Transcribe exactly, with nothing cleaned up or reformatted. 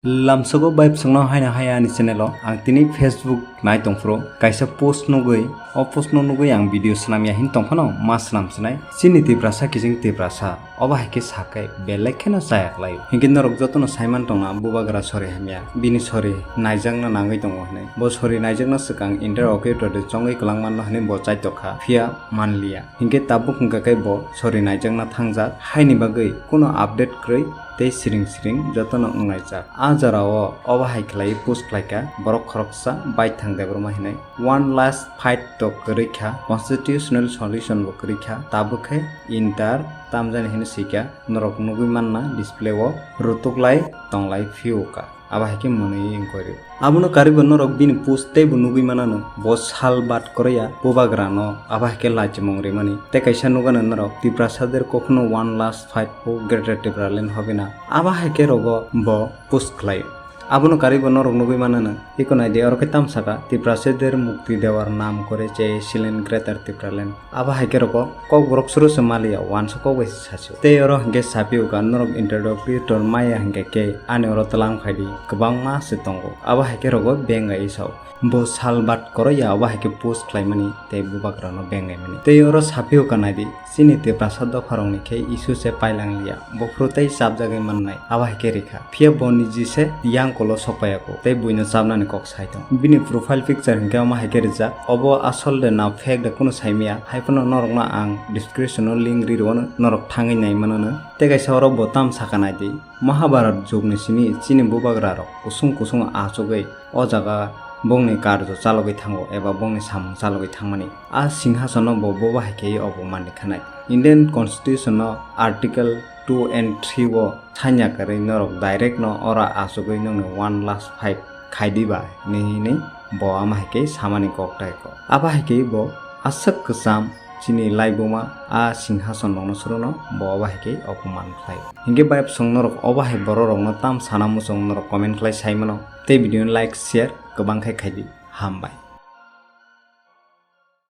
Lamsogo bai bwswkno haino haya ani channel o ang tini Facebook nai tongphuru kaisa post nugwi, o post no nugwi ang video swnamya hin tongphano ma swnam swnai. Chini Tiprasa kiching Tiprasa obo hai khe sakai belai kheno chaya kwlaio. Hinkhe norok jotono saiman tongna bubagra sori hamya, bini sori naijakna nangwi tongo hwnwi. Bo sori naijakna swkang interlocutor de chongwi kwlangmanno hwnwi bo chaitokha, phiya manliya. Hinkhe tabuk hwnkha khe bo sori naijakna thangjak, haini bagwi kuno update kwrwi tei siring siring jotono wnglaijak. A jorao obo hai khlaiwi post khlaikha borok khoroksa Baithang Debbarma hinwi. One last fight to kwrwi kha, constitutional solution bo kwrwi kha, tabuk khe inter tamjani hinwi swikha, norok nugwi manna display o rutuklai tonglai phiyokha. Abo hai khe mwnwi wngkori. Abono karwi bo norok bini post teibo nugwi manano, bo sal bat koroya bubagrano abo hai khe lachimung rimani. Tei kaisa nugano norok Tiprasa der kokhuno one last fight for Greater Tipraland hobina. Abo hai khe rogo bo post khlaio. Abono karwi bo norok nugwi manano. Iko naidi oro khe tamsaka Tiprasa der mukti dewar nam kore che silen Greater Tipraland. Abo hai khe rogo kokborok suru se maliya, wansukok bai se sasio. Tei oro hinkhe sapio ka norok interlocutor maya hinkhe khe ani oro twlang phaidi kwbangma se tongo. Abo hai khe rogo bengai sao. Bo sal bat koroya abo hai khe post khlaimani tei bubagrano bengaimani. Tei oro sapio ka naidi chini Tiprasa dopharokni khe issue se pailangliya. Bophuru tei chapjagwi mannai abo hai khe rikha. Phiya bo niji se yang kolo sokpaiya ko tei buino chapnani kok sai tong. Bini profile picture hinkhe omo hai khe rijak. Obo asol de na fake de kunu saimaya. Hai phano norokno ang description o link ri rwano, norok thangwi nai manano. Tei kaisa oro bo tam saka naidi. Mahabharat jugni simi chini bubagra rok kusung kusung achugwi o jaga bongni karjo chalogwi thango eba bongni samung chalogwi thangmani. A singhasono bo bobo hai khe obo manwi khanai. Indian Constitution no Article two and three o thanya kwrwi norok direct no oro achugwi nokni one last fight khaidi ba hinwi hinwi bo ama hai khe samani kok tai kok. Abo hai khe bo aswk kwcham chini laibuma a singhason rokno surono bo abo hai khe opoman khlai. Hinkhe bai bwswng norok obo hai borok rokno tam sana muchung norok comment khlai sai mano tei video ni like share kwbang khe khaidi. Hambai.